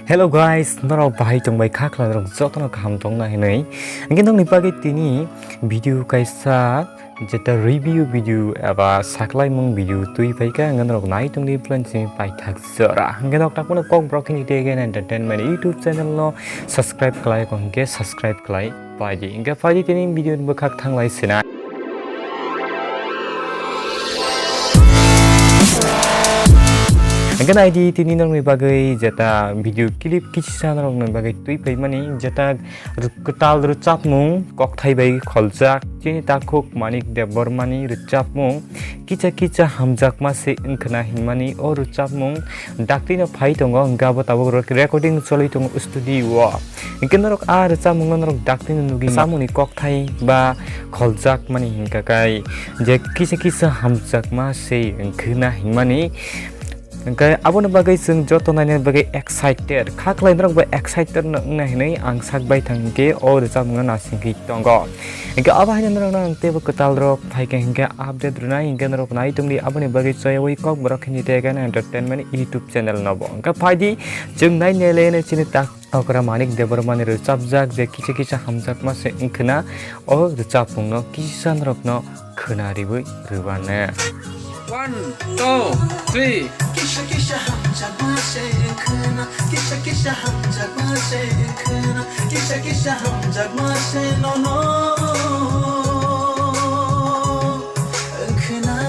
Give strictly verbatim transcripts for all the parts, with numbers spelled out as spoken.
Hello guys, norok bahai tongbai kha khwlai norok jotono kaham tongna hinwi. Hwnkhe nokni bagwi tini video kaisa jeta review video eba saklaimung video twi phaikha, hwnkhe norok nai tongdi plan simi paithak jora. Hwnkhe nok takmano Kokborok Hindi Tech and Entertainment YouTube channel no subscribe khlai ko hwnkhe subscribe khlai paidi. Hwnkhe paidi tini video bwkhak thanglai sina. Hwnkhe naidi tini norokni bagwi jeta video clip kisa norokni bagwi twi phaimani jeta r-, kwtal rwchapmung kokthai bai kholjak chini takhuk Manik Debbarmani rwchapmung kisa kisa hamjakma se wngkhwna hinmani o rwchapmung daktino phai tongo hwnkhe abo tabuk rek-, recording choli tongo studio o. Hwnkhe norok a rwchapmungno norok daktino nugwi samungni kokthai ba kholjak mani hinkha kai je kisa kisa hamjakma se wngkhwna hinmani. Hwnkhe aboni bagwi chwng joto naina bagwi excited kha khwlai norok bo excited no wngna hinwi ang sak bai thang hinkhe o rwchapmungno nasingwi tongo. Hwnkhe abo haino norokno ang teibo kwtal rok phaikha hinkhe update rwnai hinkhe norok nai tongdi aboni bagwi choyawi Kokborok Hindi Tech and Entertainment YouTube channel no bo. Hwnkhe phaidi chwng nai nele chini tak Okra Manik Debbarmani rwchapjak je kisa kisa hamjakma se wngkhwna o rwchapmungno kisa norokno khwna riwi rwbana. One, two, three. Kisa kisa hamjakma se wngkhwna, kisa kisa hamjakma se wngkhwna, kisa kisa hamjakma se nono wngkhwna.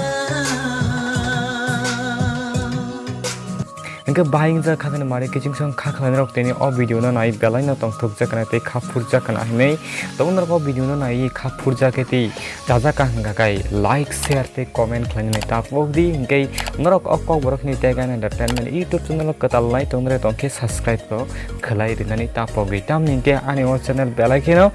Hwnkhe bahai wngjak kha kheno mari kiching song kha khwlai norok tini o video no nai belai no tongthok jak kana tei kha phur jak kana hinwi tongo norok o video no nai kha phur jak khe tei chajak kha hwnkha kai like share tei comment khlai nani ta pok di hwnkhe norok o Kokborok Hindi Tech and Entertainment YouTube channel o kwtal nai tong nai tong khe subscribe rok khwlai rinani ta pok di tamni hwnkhe ani o channel belai kheno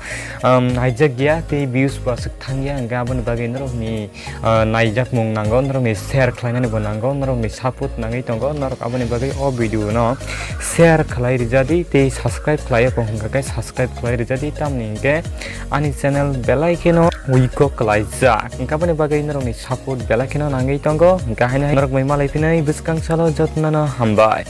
um, naijak ya tei views bo aswk thang ya hwnkhe aboni bagwi norok ni ah, naijakmung nango, norokni share khlainani bo nango, norokni support nangwi tongo, norok aboni bagwi o video no share khlai rijadi tei subscribe khlai ya kok hwnkha khe subscribe khlai rijadi tamni hwnkhe ani channel belai kheno wiko kwlaijak hwnkha aboni bagwi norokni support belai kheno nangwi tongo hwnkha haino norok bai malai phinai bwskang salo jotno no hambai.